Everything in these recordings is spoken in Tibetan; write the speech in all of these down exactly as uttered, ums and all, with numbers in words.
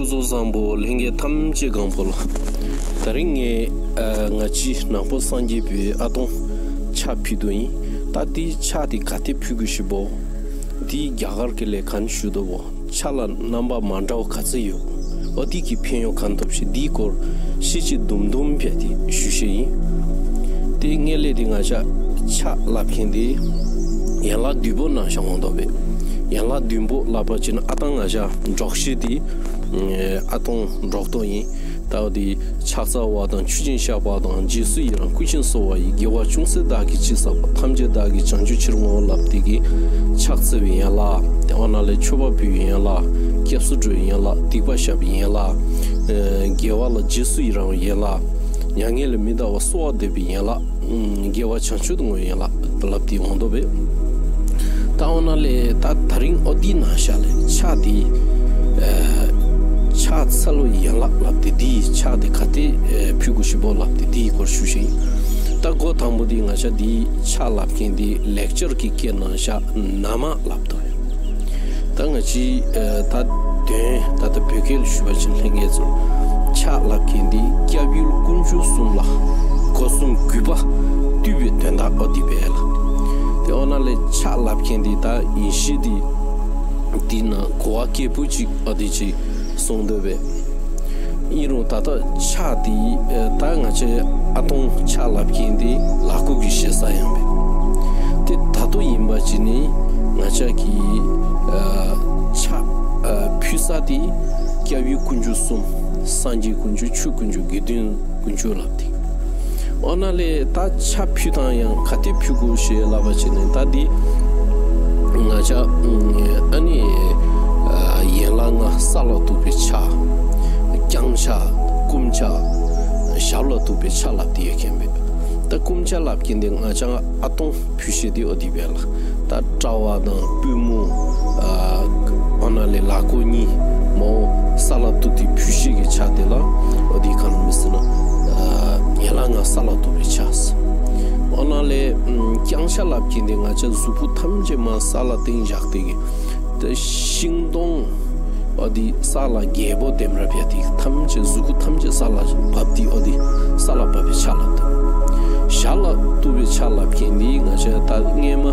སྐུ་གཟུགས་བཟང་པོ། ལྷན་རྒྱས་ཐམས་ཅད་གང་པོ་ལ། དེ་རིང་ངས་ཨ་ང་ཅི་ནང་པོ་སངས་རྒྱས་པའི་ཨ་སྟོང་ཕྱག་ཕུལ་དོ་ཡིན། ད་དེའི་ཕྱག་དེ་ག་དེ་ཕུལ་དགོས་ཤེས་པོ། དེའི་རྒྱ་གར་གྱི་ལས་གང་ཞུ་དོ་བོ། ཕྱག་ལ་རྣམ་པ་མ་འདྲ་བ་ག་ཚོད་ཡོད། ཨོ་དེ་གི་ཕན་ཡོན་གང་ཐོབ་ཤེས། དེའི་སྐོར་ཤེས་ཅི་དུམ་དུམ་བྱས་ཏེ་ཞུ་ཤེས་ཡིན། དེ་ངས་ལས་དེ་ང་ཅག་ཕྱག་ལབ་མཁན་དེ་ཡན་ལག་བདུན་པོ་ནང་བཞག་འོང་དོ་བས། ཡན་ལག་བདུན་པོ་ལབ་པ་ཅིན་ཨ་ད་ང་ཅག་འགྲོགས་ཤེས་དེ་ཨ་སྟོང་འགྲོགས་དོ་ཡིན། ད་འོ་དེ་ཕྱག་འཚལ་བ་དང་མཆོད་ཅིང་བཤགས་པ་དང་རྗེས་སུ་ཡི་རང་བསྐུལ་ཞིང་གསོལ་བ་ཡི། དགེ་བ་ཅུང་ཟད་བདག་གིས་ཅི་བསགས་པ། ཐམས་ཅད་བདག་གིས་བྱང་ཆུབ་ཕྱིར་བསྔོ་བ་ལབ་དེ་གི་ཕྱག་འཚལ་བའི་ཡན་ལག། དེ་ཨོ་ན་ལས་མཆོད་པ་ཕུལ་བའི་ཡན་ལག། སྐྱབས་སུ་འགྲོ་བའི་ཡན་ལག། སྡིག་པ་བཤགས་པའི་ཡན་ལག། ཨ་དགེ་བ་ལ་རྗེས་སུ་ཡི་རང་བའི་ཡན་ལག། མྱ་ངན་ལས་མི་འདའ་བར་གསོལ་བ་འདེབས་པའི་ཡན་ལག། དགེ་བ་བྱང་ཆུབ་ཏུ་བསྔོ་བའི་ཡན་ལག་ལབ་དེ་འོང་དོ་བས། ད་འོ་ན་ལས་ད་དེ་རིང་ཨོ་དེ་ནང་བཞག་ལས་ཕྱག་དེ་ཨ་ཕྱག་འཚལ་ལོ་ཡན་ལག་ལབ་དེ་དེའི་ཕྱག་དེ་ག་དེ་ཨ་ཕུལ་དགོས་ཤེས་པོ་ལབ་དེ་དེའི་སྐོར་ཞུ་ཤེས་ཡིན། ད་འགོ་དང་པོ་དེ་ང་ཅག་དེའི་ཕྱག་ལབ་མཁན་དེ་ལེགས་སྦྱར་གྱི་སྐད་ནང་བཞག་ན་མ་ལབ་དོ་ཡིན། ད་ང་ཅི་ཨ་ད་དོན་ད་ལྟ་བོད་སྐད་ལ་ཞུ་བ་ཅིན་ལྷན་རྒྱས་ཚོ་ཕྱག་ལབ་མཁན་འདི་སྐྱབས་ཡུལ་དཀོན་མཆོག་གསུམ་ལ་སྒོ་གསུམ་གུས་པ་བཏུད་པའི་དོན་དག་ཨོ་དེ་བས་ལ། དེ་འོ་ན་ལས་ཕྱག་ལབ་མཁན་འདི་ད་ཡིན་ཤེས་འདི་འདི་ན་གོ་བ་སྐྱེས་བུ་ཅིག་ཨོ་དེ་ཅིག་གསུང་འདོད་པས། ཡིན་རུང་ད་ལྟ་ཕྱག་དེ་ད་ང་ཅག་ཨ་སྟོང་ཕྱག་ལབ་མཁན་དེ་ལ་ཁོ་གི་ཞེ་ས་ཡང་བས། དེ་ད་ལྟོ་ཡིན་པ་ཅིག་ནི་ང་ཅག་གི་ཨ་ཕྱག་ཨ་ཕུལ་ས་དེ་སྐྱབས་ཡུལ་དཀོན་མཆོག་གསུམ། སངས་རྒྱས་དཀོན་མཆོག་ཆོས་དཀོན་མཆོག་དགེ་འདུན་དཀོན་མཆོག་ལབ་དེ། འོ་ན་ལས་ད་ཕྱག་ཕུལ་སྟངས་ཡང་ག་དེ་ཕུལ་དགོས་ཞེས་ལབ་པ་ཅིག་ནི་ད་འདི་ང་ཅག་ཨ་ནི་ཡན་ལག་ལྔ་ས་ལ་གཏུགས་པའི་ཕྱག། བརྐྱང་ཕྱག། བསྐུམ་ཕྱག། ཞབས་ལ་གཏུགས་པའི་ཕྱག་ལབ་དེ་ཡོད་མཁན་བས། ད་བསྐུམ་ཕྱག་ལབ་མཁན་དེ་ང་ཅག་ཨ་སྟོང་ཕུལ་ཤེས་དེ་ཨོ་དེ་བས་ལ། ད་དཔྲལ་བ་དང་པུས་མོ་ཨ་འོ་ན་ལས་ལ་ཁོ་གཉིས་མོ་ས་ལ་གཏུགས་དེ་ཕུལ་ཤེས་ཀྱི་ཕྱག་དེ་ལ་ཨོ་དེ་གང་མི་སྲིད་ན་ཨ་ཡན་ལག་ལྔ་ས་ལ་གཏུགས་པའི་ཕྱག་ཟེར། འོ་ན་ལས་བརྐྱང་ཕྱག་ལབ་མཁན་དེ་ང་ཅག་གཟུགས་པོ་ཐམས་ཅད་མ་ས་ལ་སྟེང་བཞག་དེ་གི་དེ་ཤིང་སྡོང་ཨོ་དེ་ས་ལ་རྒྱལ་པོ་ལྡེམ་ར་བྱས་དེ་ཐམས་ཅད་གཟུགས་པོ་ཐམས་ཅད་ས་ལ་བབས་དེ་ཨོ་དེ་ས་ལ་བབས་པའི་ཕྱག་ལབ་དེ། ཞབས་ལ་གཏུགས་པའི་ཕྱག་ལབ་མཁན་དེ་ང་ཅག་ད་སྔས་མ་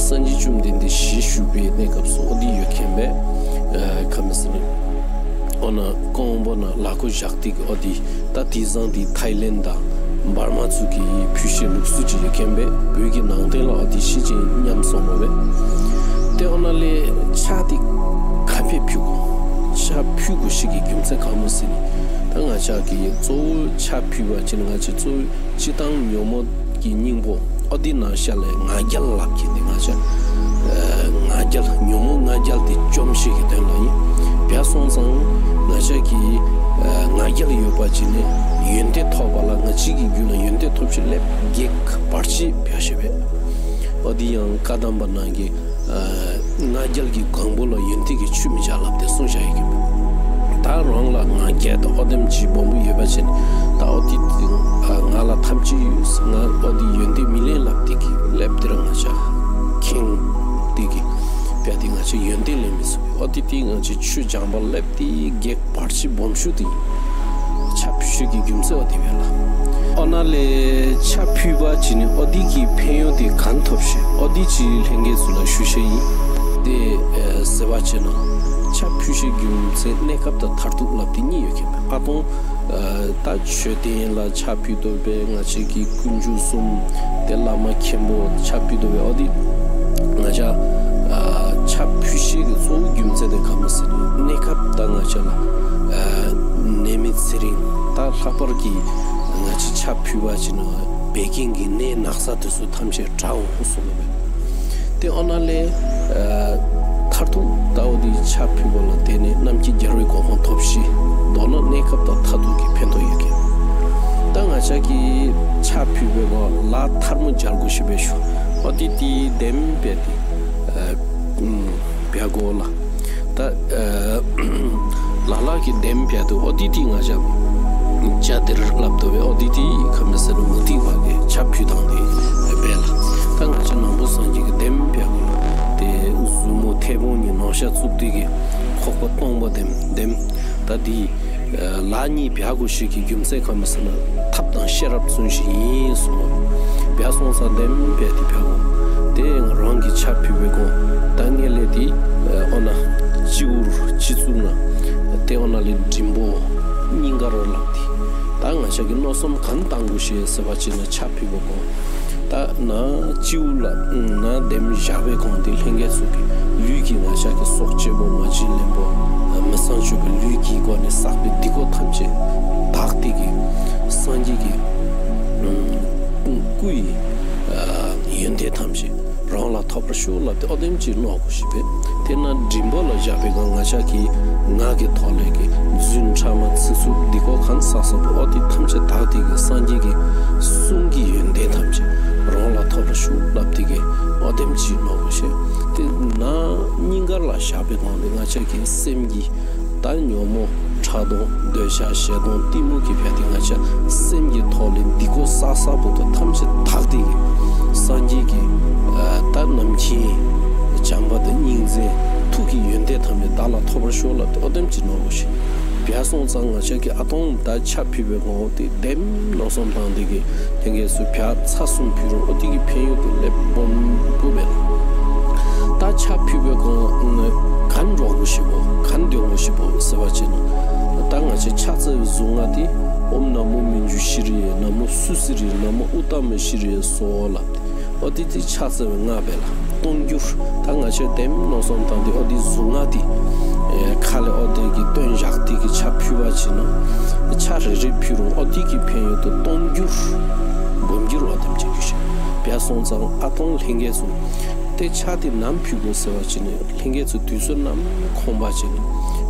སངས་རྒྱས་བཅོམ་ལྡན་འདས་ཞལ་བཞུགས་པའི་གནས་སྐབས་སུ་ཨོ་དེ་ཡོད་མཁན་བས། ཨ་ག་མི་སྲིད་ནི་འོ་ན་ཀོང་པོ་ན་ལ་ཁོ་བཞག་དེ་གི་ཨོ་དེ། ད་དེང་སང་དེ་ཐའི་ལེན་དང་འབར་མ་ཚོ་གི་ཕུལ་ཤེས་ལུགས་སྲོལ་ཅིག་ཡོད་མཁན་བས། བོད་ཀྱི་ནང་བསྟན་ལ་ཨ་དེ་ཤེས་ཅིང་ཉམས་སོང་བ་བས། དེ་འོ་ན་ལས་ཕྱག་དེ་ག་ཕེ་ཕུལ་དགོས། ཕྱག་ཕུལ་དགོས་ཤེས་ཀྱི་རྒྱུ་མཚན་གང་མོ་ཟེར་ནི། ད་ང་ཅག་གི་གཙོ་བོ་ཕྱག་ཕུལ་བ་ཅིན་ང་ཅག་གཙོ་བོ་སྤྱིར་བཏང་ཉོན་མོངས་ཀྱི་སྙིང་པོ་ཨོ་དེ་ནང་བཞག་ལས་ང་རྒྱལ་ལབ་མཁན་དེ་ང་ཅག་ཨ་ང་རྒྱལ་ཉོན་མོངས་ང་རྒྱལ་དེ་བཅོམ་ཤེས་ཀྱི་དོན་ལ་ཡིན། བྱས་སོང་ཙང་ང་ཅག་གི་ཨ་ང་རྒྱལ་ཡོད་པ་ཅིག་ནི་ཡོན་ཏན་ཐོབ་པ་ལ་ང་ཅག་གི་རྒྱུད་ལ་ཡོན་ཏན་ཐོབ་ཤེས་ལེབ་གེགས་བར་ཆད་བྱ་ཤེས་པས། ཨོ་དེ་ཡང་བཀའ་གདམས་པ་ནང་གི་ཨ་ང་རྒྱལ་གྱི་གང་པོ་ལ་ཡོན་ཏན་གྱི་ཆུ་མི་བྱ་ལབ་དེ་གསུངས་བཞག་ཡོད་ཀྱི་མེད། ད་རང་ལ་ང་རྒྱལ་དང་ཨོ་དེམ་ཅིག་སྦོམ་པོ་ཡོད་པ་ཅིན་ད་ཨོ་དེ་ང་ལ་ཐམས་ཅད་ཡོད་ང་ཨོ་དེ་ཡོན་ཏན་མི་ལེན་ལབ་དེ་གི་ལེབ་དེ་རང་ང་ཅག་ཁེངས་དེ་གི་བྱས་དེ་ང་ཅག་ཡོན་ཏན་ལེན་མི་ཚུགས། ཨོ་དེ་དེ་ང་ཅག་ཆུ་སྦྱངས་པ་ལེབ་དེ་གེགས་བར་ཆད་སྦོམ་ཤོས་དེ་ཡིན། ཕྱག་ཕུལ་ཤེས་ཀྱི་རྒྱུ་མཚན་ཨོ་དེ་བས་ལ། ཨོ་ན་ལས་ཕྱག་ཕུལ་བ་ཅིག་ནི་ཨོ་དེ་གི་ཕན་ཡོན་དེ་གང་ཐོབ་ཤེས་ཨོ་དེ་ཅིག་ལྷན་རྒྱས་ཚོ་ལ་ཞུ་ཤེས་ཡིན། དེ་ཨ་ཟེར་བ་ཅིག་ན་ཕྱག་ཕུལ་ཤེས་རྒྱུ་མཚན་གནས་སྐབས་དང་མཐར་ཐུག་ལབ་དེ་གཉིས་ཡོད་མཁན་བས། ཨ་སྟོང་ཨ་ད་མཆོད་རྟེན་ལ་ཕྱག་ཕུལ་དོ་བས། ང་ཅག་གི་དཀོན་མཆོག་གསུམ་དེ་བླ་མ་མཁན་པོ་ཕྱག་ཕུལ་དོ་བས། ཨོ་དེ་ང་ཅག་ཨ་ཕྱག་ཕུལ་ཤེས་ཀྱི་གཙོ་བོ་རྒྱུ་མཚན་དེ་ག་མོ་ཟེར་ནི་གནས་སྐབས་ད་ང་ཅག་ལ་ཨ་ནད་མེད་ཚེ་རིང་ད་ལྷག་པར་གྱི་ང་ཅག་ཕྱག་ཕུལ་བ་ཅིག་ན་བད་ཀན་གྱི་ནད་ན་ཚ་དེ་ཚོ་ཐམས་ཅད་དྲག་འོང་གསུངས་པས། དེ་ཨོ་ན་ལས་ཨ་མཐར་ཐུག་ད་ཨོ་དེ་ཕྱག་ཕུལ་བ་ལ་བརྟེན་ནས་རྣམ་མཁྱེན་རྒྱལ་བའི་གོ་འཕང་ཐོབ་ཤེས། མདོར་ན་གནས་སྐབས་དང་མཐར་ཐུག་གི་ཕན་ཐོགས་ཡོད་མཁན། ད་ང་ཅག་གིས་ཕྱག་ཕུལ་བའི་སྐོར་ལ་ཐལ་མོ་སྦྱར་དགོས་ཤེས་པའི་ཞུ། ཨོ་དེ་དེ་བདེན་པས་དེ་ཨ་བྱ་དགོས་ལ། ད་ཨ་ལ་ལ་གི་བདེན་པས་དེ་ཨོ་དེ་དེ་ང་ཅག་ཅ་དེར་ལབ་དོ་བས། ཨོ་དེ་དེ་ག་མི་སྲིད་མུ་ཏིག་བ་གི་ཕྱག་ཕུལ་སྟངས་དེ་བས་ལ། ད་ང་ཅག་ནང་པ་སངས་རྒྱས་ཀྱི་བདེན་པས་དེ་གཟུགས་མོ་མཐེ་བོང་གཉིས་ནོར་ཤ་བཙུགས་དེ་གི་ ཐོག་པ་སྟོང་པ་ལྡེམ་ལྡེམ། ད་འདི་ལག་གཉིས་བྱ་དགོས་ཤེས་ཀྱི་རྒྱུ་མཚན་གང་ཡིན་ཟེར་ན། ཐབས་དང་ཤེས་རབ་བརྩོན་ཞིང་ཡིན་གསུངས། བྱས་སོང་ཙང་ལྡེམ་བྱས་ཏེ་བྱ་དགོས། དེ་ཡང་རང་གི་ཆ་ཕུད་པའི་གོང་ད་ངས་ལས་དེ་ཨོ་ན་སྤྱི་བོར་སྤྱི་གཙུག་ན་དེ་ཨོ་ན་ལས་འགྲེང་བུ་སྙིང་གར་ལབ་སྟེ། ད་ང་ཅག་གི་མནོ་བསམ་གང་བཏང་དགོས་ཤེས་ཟེར་བ་ཅིག་ན་ཆ་ཕུད་པའི་གོང་། ད་ན་སྤྱི་བོ་ལ་ན་ལྡེམ་བཞག་པའི་གོང་དེ་ལྷན་རྒྱས་ཚོ་གི་ལུས་ཀྱི་ང་ཅག་གི་སྲོག་གཅོད་པོ་མ་བྱིན་ལེན་པོ་མི་གསང་སྤྱོད་པའི་ལུས་ཀྱི་སྒོ་ནས་བསགས་པའི་སྡིག་པ་ཐམས་ཅད་དག་སྟེ་གི་སངས་རྒྱས་ཀྱི་སྐུ་ཡི་ཡོན་ཏན་ཐམས་ཅད་རང་ལ་ཐོབ་པར་ཤོག་ལབ་སྟེ་ཨོ་དེམ་ཅིག་མནོ་དགོས་ཤེས་པས། དེ་ན་མགྲིན་པ་ལ་བཞག་པའི་གང་ང་ཅག་གི་ངག་གི་ཐོག་ལས་ཀྱི་རྫུན་ཕྲ་མ་ཚིག་རྩུབ་སྡིག་པ་གང་བསགས་བསགས་པ་ཨོ་དེ་ཐམས་ཅད་དག་སྟེ་གི་སངས་རྒྱས་ཀྱི་གསུང་གི་ཡོན་ཏན་ཐམས་ཅད་རང་ལ་ཐོབ་པར་ཤོག་ལབ་སྟེ་གི་ཨོ་དེམ་ཅིག་མནོ་དགོས་ཤེས། དེ་ན་སྙིང་གར་ལ་བཞག་པའི་གང་དེ་ང་ཅག་གི་སེམས་ཀྱི་ད་ཉོན་མོངས་ཕྲག་དོག་འདོད་ཆགས་ཞེ་སྡང་གཏི་མུག་གི་བྱ་དེ་ང་ཅག་སེམས་ཀྱི་ཐོག་ལས་སྡིག་པ་བསགས་བསགས་པོ་དེ་ཐམས་ཅད་དག་སྟེ་གི་སངས་རྒྱས་ཀྱི་ད་རྣམ་མཁྱེན་བྱམས་པ་དང་སྙིང་རྗེ་ཐུགས་ཀྱི་ཡོན་ཏན་ཐམས་ཅད་བདག་ལ་ཐོབ་པར་ཤོག་ལབ་སྟེ་ཨོ་དེམ་ཅིག་མནོ་དགོས་ཤེས། བྱས་སོང་ཙང་ང་ཅག་གི་ཨ་སྟོང་ད་ཆ་ཕུད་པའི་ངོ་བོ་དེ་ལྡེམ་མནོ་བསམ་བཏང་སྟེ་གི་དེ་གས་སུ་བྱ་ཚར་གསུམ་ཕུལ་རུང་ཨོ་དེ་གི་ཕན་ཡོན་དེ་ལེགས་སྦོམ་པོ་མེད་ལ། ད་ཆ་ཕུད་པའི་གོང་གང་འགྲོ་དགོས་ཤེས་པོ་གང་འདོན་དགོས་ཤེས་པོ་ཟེར་བ་བྱས་ན། ད་ང་ཅག་ཕྱག་འཚལ་བའི་གཟུངས་སྔགས་དེ་ཨོཾ་ན་མོ་མཉྫུ་ཤྲཱི་ཡེ་ན་མོ་སུ་སི་རི་ན་མོ་ཨུཏྟ་མ་ཤྲཱི་ཡེ་སྭཱ་ཧཱ་ལབ་སྟེ་ཨོ་དེ་དེ་ཕྱག་འཚལ་བའི་སྔགས་པས་ལ་སྟོང་འགྱུར། ད་ང་ཅག་ལྡེམ་མནོ་བསམ་བཏང་སྟེ་ཨོ་དེ་གཟུངས་སྔགས་དེ་ཁ་ལས་ཨོ་དེ་གི་བཏོན་བཞག་སྟེ་གི་ཆ་ཕུལ་བ་བྱས་ན། ཆ་རེ་རེ་ཕུལ་རུང་ཨོ་དེ་གི་ཕན་ཡོན་དེ་སྟོང་འགྱུར་སྦོམ་འགྱུར་བ་དེམ་ཅིག་གི་ཤེས། བྱས་སོང་ཙང་ཨ་སྟོང་ལྷན་རྒྱས་ཚོ་དེ་ཆ་དེ་ནམ་ཕུལ་དགོས་ཟེར་བ་བྱས་ན་ལྷན་རྒྱས་ཚོ་དུས་ཚོད་ནམ་ཁོམ་པ་བྱས་ན་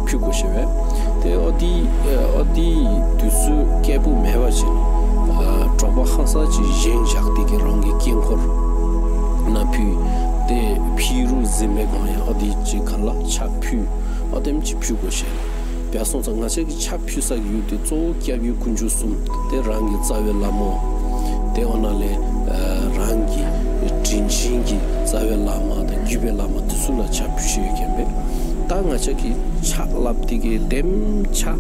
ཕུལ་དགོས་ཤེས་པས། དེ་ཨོ་དེ་ཨོ་དེ་དུས་ཚོད་སྐྱིད་པོ་མེད་པ་བྱས་ན་གྲོགས་པོ་ཧང་སང་ཅིག་བཞེངས་བཞག་སྟེ་གི་རང་གི་དཀྱིལ་འཁོར་ན་ཕུལ། དེ་ཕྱི་རུ་གཟིམ་པའི་སྒང་ཡང་ཨོ་དེ་ཅིག་གང་ལ་ཆ་ཕུལ་ཨོ་དེམ་ཅིག་ཕུལ་དགོས་ཤེས། བྱས་སོང་ཙང་ང་ཅག་གི་ཆ་ཕུལ་ས་གི་ཡུལ་དེ་གཙོ་བོ་སྐྱབས་ཡུལ་དཀོན་མཆོག་གསུམ་དེ་རང་གི་རྩ་བའི་བླ་མ། དེ་འོ་ན་ལས་རང་གི་དྲིན་ཆེན་གྱི་རྩ་བའི་བླ་མ་དང་བརྒྱུད་པའི་བླ་མ་དེ་ཚོ་ལ་ཆ་ཕུལ་ཤེས་ཡོད་མཁན་པས། ད་ང་ཅག་གི་ཕྱག་ལབ་དེ་གི་ལྡེམ་ཕྱག་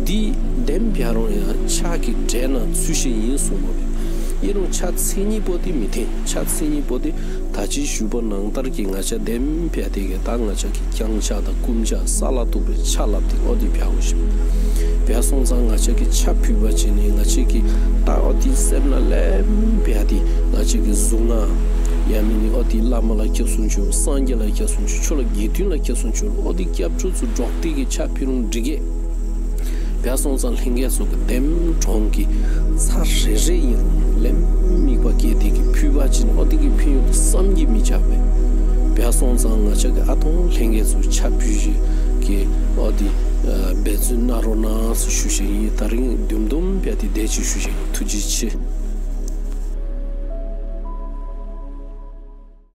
འདི་ལྡེམ་བྱས་རུང་ཡང་ཕྱག་གི་གྲས་ན་ཚུད་ཤེས་ཡིན་གསུངས་པ་རེད། ཡིན་རུང་ཕྱག་མཚན་ཉིད་པོ་དེ་མི་འཐེན། ཕྱག་མཚན་ཉིད་པོ་དེ་ད་ཅི་ཞུས་པ་ནང་ལྟར་གྱི་ང་ཅག་ལྡེམ་བྱས་དེ་གི་ད་ང་ཅག་གི་བརྐྱང་ཕྱག་དང་བསྐུམ་ཕྱག་ས་ལ་གཏུགས་པའི་ཕྱག་ལབ་དེ་ཨོ་དེ་བྱ་དགོས་ཤིང་། བྱས་སོང་ཙང་ང་ཅག་གི་ཕྱག་ཕུལ་བ་བྱས་ནས་ང་ཅག་གི་ད་ཨོ་དེ་སེམས་ན་ལྡེམ་བྱས་དེ་ང་ཅག་གི་གཟུངས་སྔགས་ཡང་མིན་ནི་ཨོ་དེ་བླ་མ་ལ་སྐྱབས་སུ་མཆིའོ། སངས་རྒྱས་ལ་སྐྱབས་སུ་མཆིའོ། ཆོས་ལ་དགེ་འདུན་ལ་སྐྱབས་སུ་མཆིའོ། ཨོ་དེ་སྐྱབས་འགྲོ་ཚུར་འགྲོགས་དེ་གི་ཕྱག་ཕུལ་རུང་འགྲིག་གས། བྱས་སོང་ཙང་ལྷན་རྒྱས་ཚོ་གི་ལྡེམ་གྲོང་གི་ཚ་རེ་རེ་ཡིན་རུང་ལེམ་དམིགས་པ་སྐྱེས་དེ་གི་ཕུལ་བ་ཅིན་ཨོ་དེ་གི་ཕན་ཡོན་དེ་བསམ་གྱིས་མི་ཁྱབ་པས། བྱས་སོང་ཙང་ང་ཅག་གི་ཨ་སྟོང་ལྷན་རྒྱས་ཚོ་ཕྱག་ཕུལ་ཞིག་གི་ཨོ་དེ་འབད་བརྩོན་གནང་རོགས་གནང་ཟེར་ཞུ་ཞིག་ཡིན། ད་རིང་དུམ་དུམ་བྱས་དེ་བསྡད་ཅིག་ཞུ་ཞིག་ཡིན། ཐུགས་རྗེ་ཆེ།